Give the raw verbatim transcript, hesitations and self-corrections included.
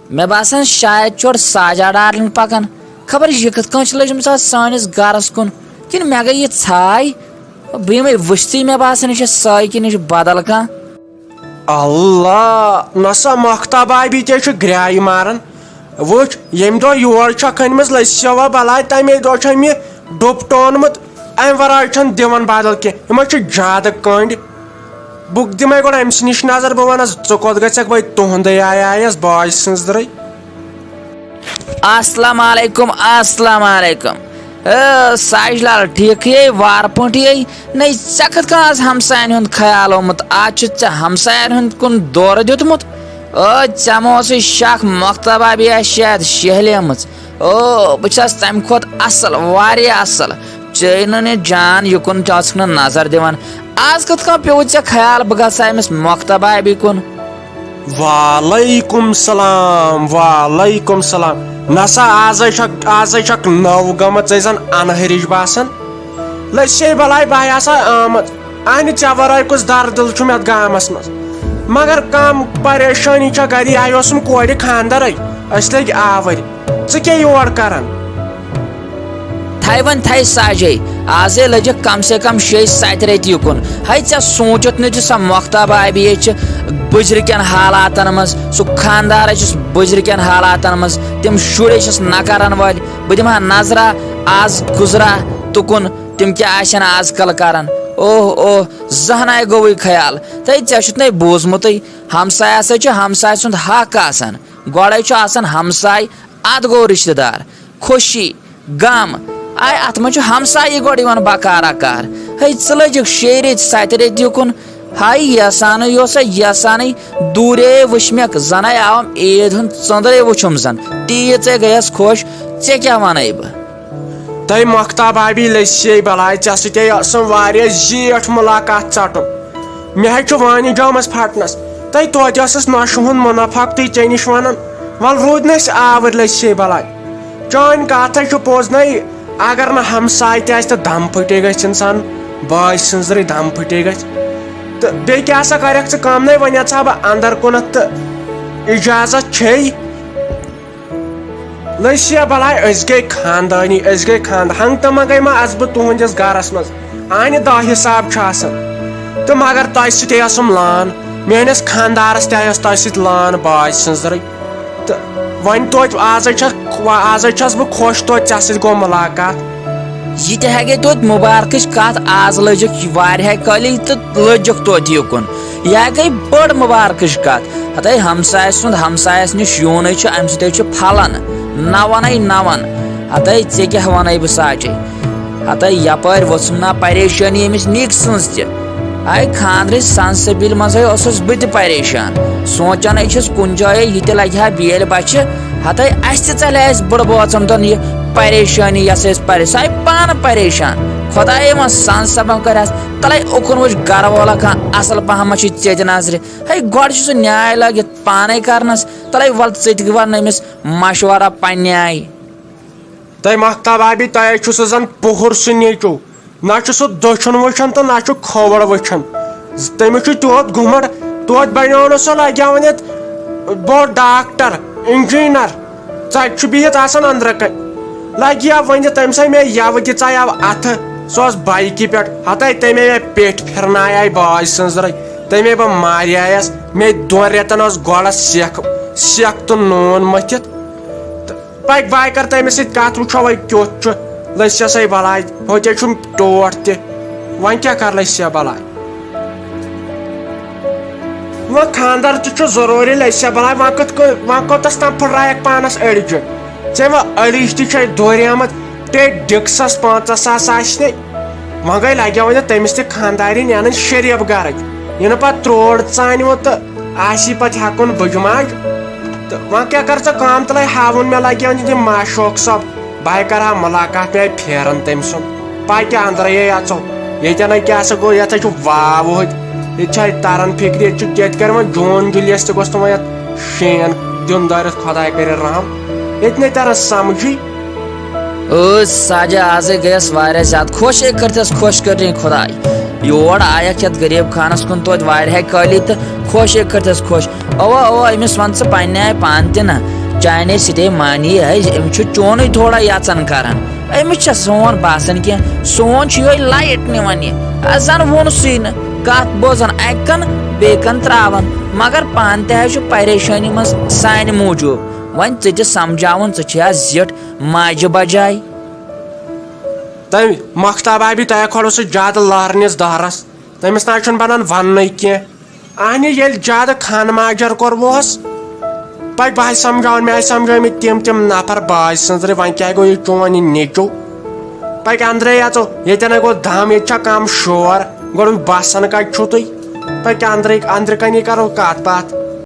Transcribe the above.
مےٚ باسان شاید چھُ اورٕ ساجا ڈارلنگ پکان۔ خبر یہِ کِتھ کٔنۍ چھِ لٔجمٕژ آز سٲنِس گرس کُن، کِنہٕ مےٚ گٔے یہِ ژھاے؟ بہٕ یِمے وٕچھتھٕے، مےٚ باسان یہِ چھِ سٲے کِنہٕ یہِ چھِ بدل کانٛہہ۔ اللہ، نسا مۄختہ بابی تے چھُ گرٛایہِ ماران۔ وٕچھ، ییٚمہِ دۄہ یور چھکھ أنمٕژ لٔسۍ سیوا بلاے، تَمے دۄہ چھےٚ مےٚ ڈوٚپ ٹونمُت۔ امہِ ورٲے چھنہٕ دِوان بدل کینٛہہ، یِمے چھِ زیادٕ کٔنڈۍ۔ بہٕ دِمے گۄڈٕ أمۍ سٕے نِش نظر، بہٕ ونس، ژٕ کوٚت گژھکھ وۄنۍ؟ تُہنٛدے آیہِ آیس باج سٕنٛزرٕے۔ السلام علیکم، السلام علیکم۔ اے ساجہِ لال، ٹھیکھٕے وارٕ پٲٹھۍ؟ نے، ژےٚ کِتھ کٔنۍ آز ہمساین ہُنٛد خیال آمُت؟ آز چھُ ژےٚ ہمساین ہُنٛد کُن دورٕ دیُتمُت۔ او، ژےٚ ما اوسُے شک مۄختہ بابی آسہِ شاید شیہلیمٕژ؟ او، بہٕ چھس تمہِ کھۄتہٕ اصل، واریاہ اصل۔ ژےٚ نہٕ نے جان یہِ کُن تہِ ٲسٕکھ نہٕ نظر دِوان۔ آز کِتھ کٔنۍ پیوٚوُے ژےٚ خیال بہٕ گژھٕ ہا أمِس مۄختہ بابی کُن؟ وعلیکم سلام، وعلیکم سلام۔ نسا آزے چھکھ، آزے چھکھ نٔو گٔمٕژ، ژے زن انہٕ ہرِش باسان۔ لٔسے بلاے بہٕ ہسا آمٕژ۔ اہنہِ، ژےٚ ورٲے کُس دردِل چھُم یتھ گامس منٛز؟ مگر کم پریشٲنی چھےٚ گرِ، یہِ اوسُم کورِ خانٛدرے، أسۍ لٔگۍ آوٕرۍ۔ ژٕ کیٛاہ یور کران؟ تھے وۄنۍ تھے ساجے، آزے لٔجکھ کم سے کم شیٚیہِ ستہِ ریٚتہِ یُکُن۔ ہے، ژےٚ سوٗنٛچُتھ نہٕ زِ سۄ مۄختہ بابی چھِ بٕجرِ کٮ۪ن حالاتن منٛز، سُہ خانٛدارے چھُس بٕجرِ کٮ۪ن حالاتن منٛز، تِم شُرۍ چھِس نہ کرن وٲلۍ۔ بہٕ دِمہٕ ہا نظرا آز گُزرا تُکُن، تِم کیٛاہ آسن آز کل کران۔ اوہ اوہ، زہناے گوٚوٕے خیال۔ تہٕ ژےٚ چھُتھ نے بوٗزمُتٕے، ہمسایہِ ہسا چھُ ہمسایہِ سُنٛد حق آسان۔ گۄڈے چھُ آسان ہمسایہِ، ادٕ گوٚو رشتہٕ دار۔ خوشی، غم، آے اتھ منٛز چھُ ہمسایی گۄڈٕ یِوان بکار اکار۔ ہے، ژٕ لٔجِکھ شیٚیہِ ریٚتۍ ستہِ ریٚتہِ یُکُن۔ ہاے ییسانٕے یوسا ییسانٕے، دوٗرے وٕچھ مےٚ زناے آوم عیٖد ہُنٛد ژٔنٛدرے وٕچھُم زن۔ تیٖژے گٔیس خۄش، ژےٚ کیٛاہ ونَے بہٕ؟ تۄہہِ مۄختہ بابی لٔسۍ بلاے، ژےٚ سۭتۍ ٲسٕم واریاہ زیٖٹھ مُلاقات ژٹُن۔ مےٚ حظ چھُ وانہِ جامس پھٹنس۔ تۄہہِ توتہِ ٲسٕس نۄشہِ ہُنٛد مُنافع تُہۍ ژےٚ نِش ونان۔ ول روٗدۍ نہٕ أسۍ آوٕرۍ لٔسۍ بلاے۔ چٲنۍ کتھ حظ چھِ پوٚز نے، اگر نہٕ ہمساے تہِ آسہِ تہٕ دم پھٹے گژھِ انسان، باج سٕنٛزرٕے دم پھٹے گژھِ۔ تہٕ بیٚیہِ کیٛاہ سا کرکھ ژٕ کٲم نے، وۄنۍ اژٕ ہا بہٕ اندر کُنتھ تہٕ اجازت چھے۔ لٔسۍ بلاے، أسۍ گٔے خاندٲنی، أسۍ گٔے خاند-، ہنٛگ تہٕ منٛگے ما اژٕ بہٕ تُہنٛدِس گرس منٛز؟ اہنہِ دہ حساب چھُ آسان۔ تہٕ مگر تۄہہِ سۭتۍ ٲسٕم لان، میٲنِس خاندارس تہِ ٲس تۄہہِ سۭتۍ لان باج سٕنٛزرٕے۔ تہٕ وۄنۍ توتہِ آزے چھس، آزے چھس بہٕ خۄش توتہِ ژےٚ سۭتۍ گوٚو مُلاقات۔ یہِ تہِ ہا گٔے توتہِ مُبارکٕچ کتھ، آز لٔجِکھ واریاہ کٲلی تہٕ لٔجِکھ توتہِ یُکُن۔ یہِ ہا گٔے بٔڑ مُبارکٕچ کتھ۔ ہتے ہمسایہِ سُنٛد ہمسایس نِش یُنٕے چھُ، امہِ سۭتۍ چھُ پھلان۔ نہ ونَے نہ ون۔ ہتے ژےٚ کیٛاہ ونَے بہٕ ساجے؟ ہتے یپٲرۍ ؤژھٕم نا پریشٲنی أمِس نِکۍ سٕنٛز تہِ۔ آے خاندرٕچ سنسبیل منٛزے اوسُس بہٕ تہِ پریشان۔ سونٛچان ہے چھُس کُنہِ جایے یہِ تہِ لگہِ ہا بیلۍ بچھِ۔ ہتے اسہِ تہِ ژلہِ اسہِ بٕڑٕ بٲژن دۄن یہِ پریشٲنی، یۄس أسۍ پریشان، آے پانہٕ پریشان۔ خۄدایے وۄنۍ سنسبم کرِ اسہِ۔ تلے اُکُن وٕچھ گرٕ وولا کانٛہہ اصل پہم چھُ ژےٚ تہِ نظرِ۔ ہے گۄڈٕ چھُ سُہ نیاے لٲگِتھ پانے کرنس۔ تلے ول ژٕ تہِ ون أمِس مشورہ پننہِ آیہِ۔ تۄہہِ مۄختہ بابی، تۄہہِ چھُ سُہ زن پُہُر سُہ نیٚچو۔ نہ چھُ سُہ دٔچھُن وٕچھان تہٕ نہ چھُ کھووُر وٕچھان۔ تٔمِس چھُ تیوٗت گُمنڈ، توتہِ بنیو نہٕ سُہ لگیاوان یتھ بوٚڑ ڈاکٹر، انجینر۔ ژۄچہِ چھُ بِہِتھ آسان أنٛدرٕ کنہِ۔ لگہِ ہا ؤنِتھ تٔمۍ سٕے مےٚ یوٕ دِژے یوٕ اتھٕ۔ سُہ اوس بایکہِ پٮ۪ٹھ۔ ہتے تٔمۍ مےٚ پیٹھ پھرنایے باج سٕنٛزرے۔ تٔمۍ بہٕ ماریایس۔ مےٚ دۄن رٮ۪تن ٲس گۄڈس سیکھ، سیکھ تہٕ نوٗن مٔتھِتھ۔ تہٕ پکھ بہٕ کر تٔمِس سۭتۍ کتھ، وٕچھو وۄنۍ کیُتھ چھُ۔ لٔسۍ سا بلاے، ہوٚتے چھُم ٹوٹھ تہِ۔ وۄنۍ کیٛاہ کر لٔسۍ سا بلاے؟ وۄنۍ خاندر تہِ چھُ ضروٗری، لٔسۍ سا بلاے۔ وۄنۍ کِتھ کٔنۍ، وۄنۍ کوٚتس تام پھٕٹرایکھ پانس أڑجہِ؟ ژےٚ وۄنۍ أڑِج تہِ چھے دوریمٕژ، ٹے ڈِکسس پنٛژاہ ساس آسنے۔ وۄنۍ گٔے لگیو وۄنۍ تٔمِس تہِ خاندارِنۍ انٕنۍ شریف گرٕچ۔ یہِ نہٕ پتہٕ تروڑ ژانہِ وۄنۍ تہٕ آسی پتہٕ ہٮ۪کُن بٕجماج۔ تہٕ وۄنۍ کیٛاہ کر ژٕ کٲم، تلے ہاوُن مےٚ لگیو وۄنۍ یہِ معشوق صٲب۔ بہٕ ہا کرٕ ہا مُلاقات، مےٚ آیہِ پھیران تٔمۍ سُنٛد۔ پاے کیٛاہ اندرے آے اژو۔ ییٚتٮ۪ن ہا کیٛاہ سا گوٚو، یتھ ہا چھُ واو ہوٚتۍ۔ ییٚتہِ چھا تران فکرِ، ییٚتہِ چھُ کیٛاہ تہِ کرِ وۄنۍ جون جُلیس تہِ گوٚژھ نہٕ وۄنۍ یتھ شین دیُن دٲرِتھ، خۄداے کرِ رحم۔ ییٚتہِ نے تران سمجھی۔ ٲس ساجہ آزے گٔیس واریاہ زیادٕ خۄش، ہے کٔرتھس خۄش کٔرتھٕے خۄداے۔ یور آیکھ یتھ غریب خانس کُن توتہِ واریاہہِ کٲلی تہٕ خۄش یہِ کٔرتھس خۄش۔ اوا اوا، أمِس ون ژٕ پننہِ آیہِ پانہٕ تہِ نہ، چانے سٹے مانی ہے، أمِس چھُ چونُے تھوڑا یژان کران۔ أمِس چھا سون باسان کینٛہہ؟ سون چھُ یِہوٚے لایٹ نِوان یہِ۔ آ، زن ووٚن سُے نہٕ، کتھ بوزان اکہِ کن بیٚیہِ کن تراوان، مگر پانہٕ تہِ حظ چھُ پریشٲنی منٛز سانہِ موٗجوٗب۔ وۄنۍ ژٕ تہِ سمجھاوُن، ژٕ چھے آز زِٹھ ماجہِ بجاے۔ تٔمۍ مۄختاب آبی تۄہہِ کھولو سُہ زیادٕ لہرنِس دہرس، تٔمِس نہ حظ چھُنہٕ بنان وننُے کینٛہہ۔ اہنہِ ییٚلہِ زیادٕ خان ماجر کوٚروس، پتہٕ بہٕ آسہِ سمجھاوان، مےٚ آسہِ سمجھٲومٕتۍ تِم تِم نفر باج سٕنٛزرِ، وۄنۍ کیٛاہ گوٚو یہِ چون یہِ نیٚچو؟ پتہٕ اندرے اژو، ییٚتٮ۪ن ہے گوٚو دم، ییٚتہِ چھا کم شور؟ گۄڈٕ بسان کتہِ چھُو تُہۍ؟ پتہٕ اندرے، اندرٕ کنی کرو کتھ باتھ۔